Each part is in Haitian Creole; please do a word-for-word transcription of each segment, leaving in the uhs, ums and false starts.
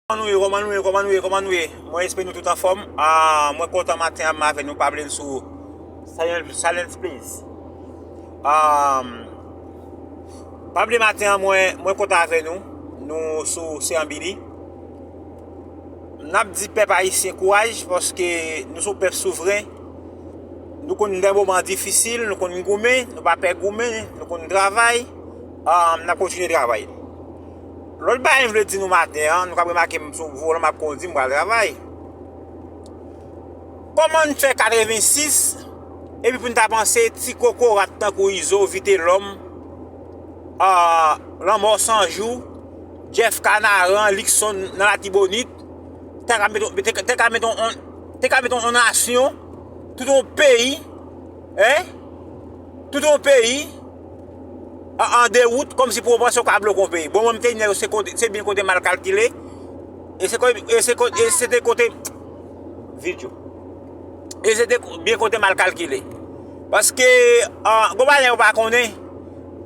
Kòman nou ye, kòman nou ye, kòman nou ye, kòman nou ye? Mwen espere nou tout anfòm. Ah, mwen kontan maten an avè nou pale n sou Silence, Silence Please. Ah, pale maten an, mwen, mwen kontan avè nou. Nou sou Seranbili. N ap di pèp ayisyen kouraj, paske nou se yon pèp souvren. Nou konn nan moman difisil, nou konn goumen, nou pa pè goumen, nou konn travay, ah, n ap kontinye travay. Lòt bagay m vle di nou maten an, nou ka remake m sou volan m ap kondi, m pral travay. Kòman n fè katrevensis, epi pou n ta panse ti kokorat tankou Izo, Vitelòm, ah, Lanmò San Jou, Jeff Kanaran, Luckson nan Latibonit, te ka mete, te, te ka mete on, te ka mete on nasyon, tout on peyi, en? Tout on peyi, an, an dewout, kòmsi pou yo panse yo ka bloke on peyi. Bon, mwen, m te di nèg yo se kote, se byen kote mal kalkile, e se kote, e se kote, e se te kote, video. E se te byen kote mal kalkile. Paske, ah, gon bagay yo pa konnen,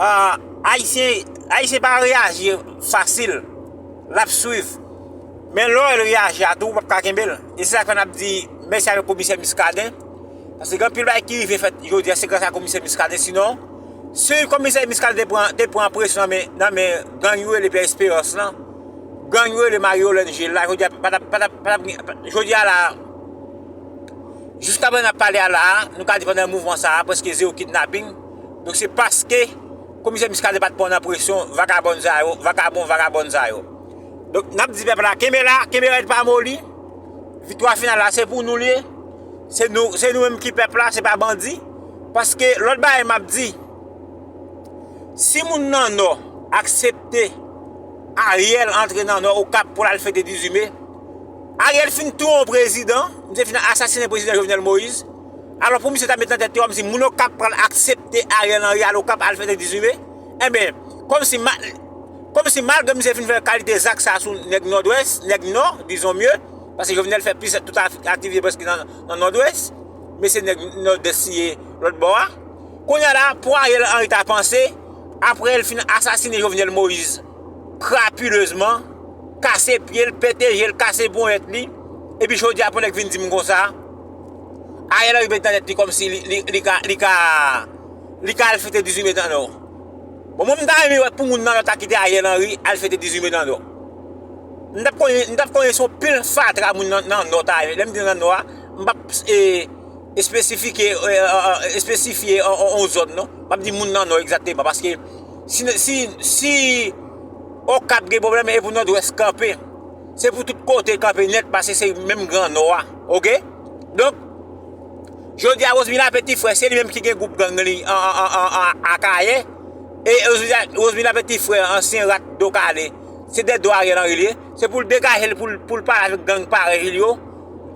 ah, Ayisyen, Ayisyen pa reyaji fasil. L ap swiv. Men lè w wè l reyaji a tou, ou p ap ka kenbe l. E se sa k fè n ap di mèsi avèk komisè Muscadin. Paske gen anpil bagay ki rive fèt jodi a, se gras a komisè Muscadin. Sinon, si komisè Muscadin te pran, te pran presyon nan men, nan men gang yo rele Pierre Espérance lan, gang yo rele Mario Lengel la, jodi a, pa t ap, pa t ap, pa t ap gen, jodi a la, jiskaprezan n ap pale a la a, nou ka di pandan mouvman sa a, prèske zewo kidnaping. Donk, se paske komisè Muscadin pa t pran nan presyon vakabòn sa yo, vakabon, vakabòn sa yo. Donk, n ap di pèp la, kenbe la, kenbe rèd pa moli. Viktwa final la, se pou nou l ye. Se nou, se nou menm ki pèp la, se pa bandi. Paske lòt bagay m ap di, si moun nan Nò aksepte Ariel antre nan Nò Okap pou l al fete dizuit me, Ariel fin touye yon prezidan, misye fin asasinen prezidan Jovenel Moïse. Alò pou misye ta met nan tèt li kòmsi moun Okap pral aksepte Ariel Henry al Okap al fete dizuit me, enben, kòmsi ma-, kòmsi malgre misye fin fè kalite zak sa sou nèg Nòdwès, nèg Nò, dizon mye, paske Jovenel fè plis tout aktivite prèske nan, nan Nòdwès, men se nèg Nòdwès li ye lòt bò a. Kounye a la, pou Ariel Henry ta panse, apre l fin asasinen Jovenel Moïse, krapilezman, kase pye l, pete je l, kase ponyèt li, epi jodi a pou nèg vin di m konsa, Ariel Henry met nan tèt li kòmsi li, li, li ka, li ka, li ka al fete dizuit me nan Nò. Bon, mwen, m ta renmen wè pou moun nan Nò ta kite Ariel Henry al fete dizuit me nan Nò. M t ap konnen, m t ap konnen se yon pil fatra moun nan, nan Nò ta ye. Lè m di nan Nò a, m p ap, e, espesifike, e, e, e, espesifye on, on, on zòn, non. M ap di moun nan Nò egzakteman, paske si, si, si Okap gen pwoblèm, e pou Nòdwès kanpe. Se pou tout kote kanpe nèt, paske se menm gran Nò a, oke? Donk, jodi a, Rosemila Petit Frè, se li menm ki gen gwoup gang li an, an, an, an, an Akayè. E Rosemila, Rosemila Petit Frè, ansyen rat do kale, se dèdo Ariel Henry li ye. Se pou l degaje l, pou l, pou l pale avèk gang parèy li yo.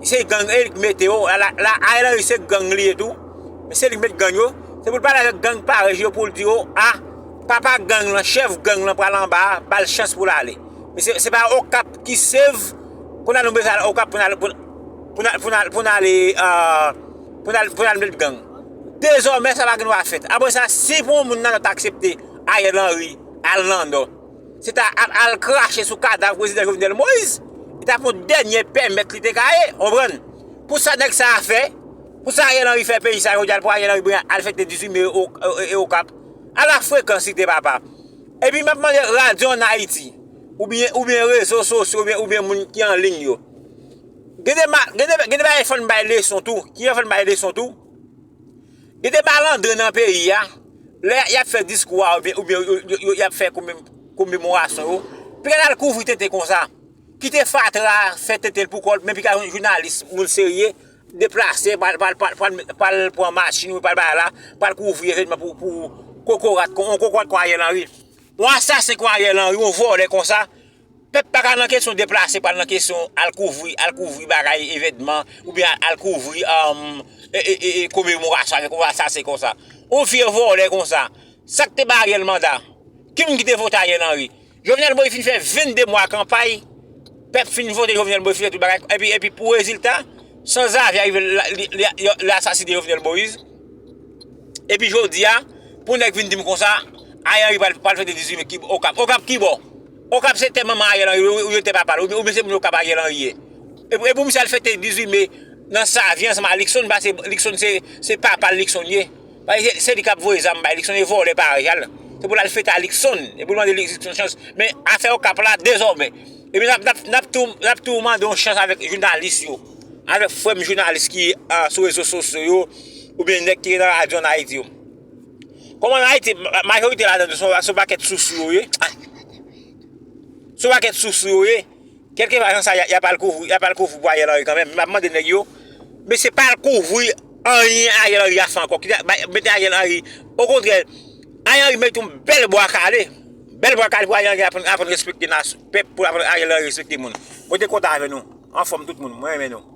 Se gang e li k mete yo. La, la, Ariel Henry se gang li ye tou. Men se li k met gang yo. Se pou l pale avèk gang parèy yo pou l di yo, a, papa gang lan, chèf gang lan pral anba a, ba l chans pou l ale. Men se, se pa Okap ki save, kounye a nou bezwen al Okap pou n al, pou, pou n al, pou n al, pou n ale, e, pou n al, pou n al met gang. Dezòmè, sa pa gen dwa fèt. Apre sa, si pou yon moun nan Nò ta aksepte Ariel Henry al nan Nò, se ta al, al krache sou kadav prezidan Jovenel Moïse, li ta pran dènye pèmèt li te ka ye, konprann? Pou sa nèg sa a fè, pou sa Ariel Henry fè peyi sa, jodi a pou Ariel Henry al fete dizuit me o, o, e Okap. Ala frekans li te papa. Epi m ap mande radyo ann Ayiti, oubyen, oubyen rezo sosyo, oubyen, oubyen moun ki an liy yo. Gen de ma-, gen de, gen de bagay fò n bay leson tou. Ki fò n bay leson tou? Gen de malandren nan peyi a, lè y ap fè diskou a, oubyen, oubyen yo, yo, yo, y ap fè komem-, komemorasyon yo, piga al kouvri tenten konsa. Kite fatra a fè tenten l pou kò l, men piga yon jounalis, moun serye, deplase, pral, pral, pral, pral, pral pran machin, wi, pral bay la, pral kouvri evènman pou, pou kokorat, kon, yon kokorat kon Ariel Henry. Yon asasen kon Ariel Henry, yon vòlè konsa, pèp pa ka nan kesyon deplase, pral nan kesyon al kouvri, al kouvri bagay evènman, oubyen al, al kouvri, um, e, e, e, e, komemorasyon avèk yon asasen konsa. Yon vye vòlè konsa. Sa k te ba Ariel manda? Ki moun ki te vote Ariel Henry? Jovenel Moïse fin fè vennde mwa kanpay, pèp fin vote Jovenel Moïse, fin fè tout bagay, epi, epi pou rezilta, Sanzave rive la, li, li, li, li asasine Jovenel Moïse. Epi jodi a, pou nèg vin di m konsa, Ariel Henry pral, pral fete dizuit me ki, Okap. Okap ki bò? Okap se tè manman Ariel Henry, ou, ou, ou tè papa l, ou, ou se moun Okap Ariel Henry ye. E, e pou misye al fete dizuit me nan Savyen ansanm a Luckson, paske Luckson se, se papa l Luckson ye. Paske se, se li k ap voye zam bay Luckson, e vòlè parèy a l. Se pou l al fete a Luckson, e pou l mande Luckson chans. Men afè Okap la, dezòmè. Epi n ap, n ap, n ap tou, n ap tou mande yon chans avèk jounalis yo. Avèk frè m jounalis ki, ah, sou rezo sosyo yo, oubyen nèg ki nan radyo ann Ayiti yo. Kòman ann Ayiti, ma-, majorite ladan yo se, se yon pakèt sousou yo ye. Se yon pakèt sousou yo ye. Kèlkeswa jan sa, y a, y a pral kouvri, y a pral kouvri pou Ariel Henry kanmenm. M ap mande nèg yo, mesye, pa al kouvri anyen Ariel Henry a fè ankò. Kite, bay, mete Ariel Henry. Okontrè, Ariel Henry merite yon bèl bwa kale. Bèl bwa kale pou Ariel Henry aprann, aprann respekte nas-, pèp, pou aprann Ariel Henry respekte moun. Mwen te kontan avè nou. Anfòm tout moun. Mwen renmen nou.